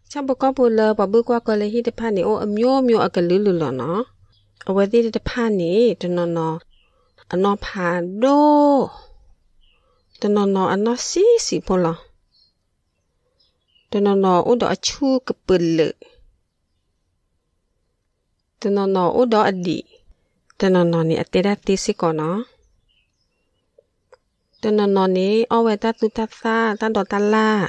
ဆၣ်ဖိကီၢ်ဖိလၢပှၤဘုၣ်ကွၢ်ကီလၢဟံၣ်တဖၣ်န့ၣ် အိၣ်အမျိုးမျိုးအကလုာ်လုာ်လီၤနီၤ. အဝဲသ့ၣ်တဖၣ်န့ၣ် တနီၤနီၤ အနီၢ်ဖးဒိၣ်, တနီၤနီၤအနီၢ်ဆံးဆံးဖိလီၤ. တနီၤနီၤအိၣ်ဒီးအဆူၣ်ကပၢၤလၢာ်, တနီၤနီၤအိၣ်ဒီးအဒံး, တနီၤနီၤန့ၣ် အတဲတၢ်သ့စ့ၢ်ကီးနီၤ. တနီၤနီၤန့ၣ် အီၣ်ဝဲတၢ်သူတၢ်သၣ် တၢ်ဒိးတၢ်လၢ်,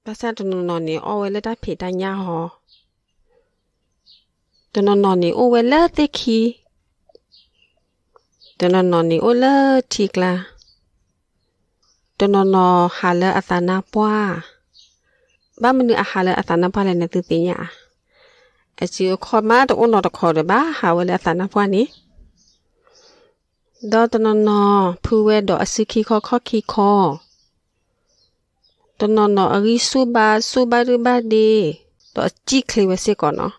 ဘၣ်ဆၣ်တနီၤနီၤန့ၣ် အီၣ်ဝဲလၢတၢ်ဖံးတၢ်ညၣ်ဟီ, တနီၤနီၤန့ၣ် အိၣ်ဝဲလၢသ့ၣ်ခံ, တနီၤနီၤန့ၣ်အိၣ်လၢထံကျါ, တနီၤနီၤဟးလၢအသးနါပှၢ်. ဘၣ်မနုၤအဟးလၢအသးနါပှၢ်လဲၣ်န့ၣ် သုသ့ၣ်ညါဧါ. အစုအခီၣ်မးတအိၣ်နီတခီဒီး ဘၣ်ဟးဝဲလၢအသးနါပှၢ်န့ၣ်. ဒီးတနီၤနီၤဖုဝဲဒီးအစုခံခီခီၣ်ခံခီ, တနီၤနီၤအဂံၢ်ဆူၣ်ဘါဆူၣ်ဘၣ်ဒုၣ်ဘၣ်ဒ့, ဒီးအစံၣ်ချ့ဝဲစ့ၢ်ကီးနီၤ.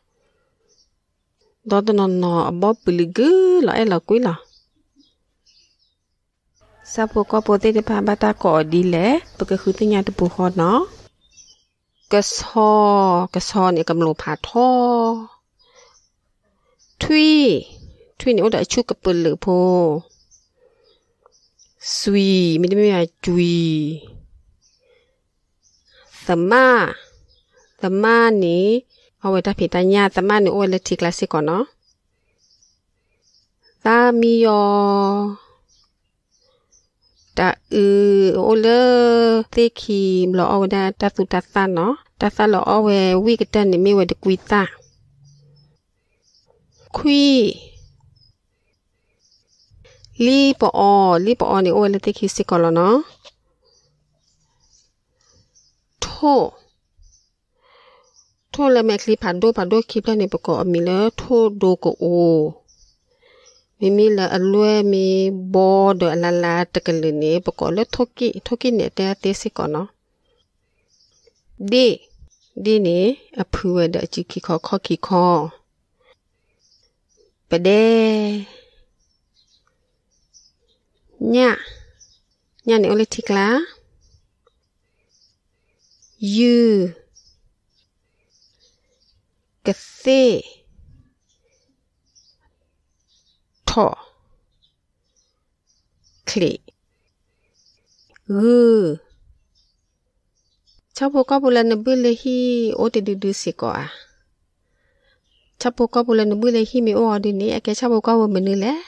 ဒီးတနီၤနီၤအဘီၣ်ပူၤလုာ်ဂုာ်လီၤ အဲၣ်လီၤကွံလီၤ. ဆၣ်ဖိကီၢ်ဖိသ့ၣ်တဖၣ်ဘၣ်တၢ်ကိးအီၤဒ်လဲၣ် ပကဃုသ့ၣ်ညါတပူၤဃီနီၤ. ကဆီ, ကဆီန့ၣ်ကမျိးဖးထီ. ထွံၣ်, ထွံၣ်န့ၣ်အိၣ်ဒီးအဆူၣ်ကပၢၤလၢာ်ဖိ. စွံၤ, မ့တမ့ၢ်ဘၣ်ကွံၤ. သမၣ်, သမၣ်န့ၣ် အီၣ်ဝဲတၢ်ဖံးတၢ်ညၣ်, သမၣ်န့ၣ်အိၣ်ဝဲလၢထံကျါစ့ၢ်ကီးနီၤ. သၣ်မံယီၤ, တၤအုးအိၣ်လၢသ့ၣ်ခံ, ဘျီအီၣ်ဝဲဒၣ်တၢ်သူတၢ်သၣ်နီၤ, တၢ်သၣ်လၢအီၣ်ဝဲဝံၣ်ကတၢၢ်န့ၣ်မ့ၢ်ဝဲတကွံသၣ်. ခွံၣ်, လံၣ်ပအီ, လံၣ်ပအီန့ၣ်အိၣ်ဝဲလၢသ့ၣ်ခံစ့ၢ်ကီးလီၤနီၤ. ထိၣ်, ထိၣ်လၢမဲာ်ချံဖးဒိၣ်ဖးဒိၣ်ခံဖျၢၣ်န့ၣ် ပကိးအမံၤလၢထိၣ်ဒိကအိ, မ့မ့ၢ်လၢအလွဲၢ်မ့ၢ်ဘီဒီးအလါလါတကလုာ်န့ၣ် ပကိးလၢထိၣ်ကံၣ်, ထိၣ်ကံၣ်န့ၣ်အတဲသ့စ့ၢ်ကီးနီၤ. ဒ့ၣ်, ဒ့ၣ်န့ၣ် အဖုဝဲဒီးအစုခံခီခီၣ်ခံခီ. ပဒဲ, ညၣ်, ညၣ်န့ၣ်အိၣ်လၢထံကျါ. ယုၢ်, ကသ့ၣ်, ထီၣ်, ချံး, ဂုၢ်. ဆၣ်ဖိကီၢ်ဖိလၢနဘုၣ်လၢဟံၣ်အိၣ်တဒုဒုစ့ၢ်ကီးဧါ. ဆၣ်ဖိကီၢ်ဖိလၢနဘုၣ်လၢဟံၣ်မ့ၢ်အိၣ်အီၤဒ်န့ၣ် အကဲဆၣ်ဖိကီၢ်ဖိမနုၤလဲၣ်.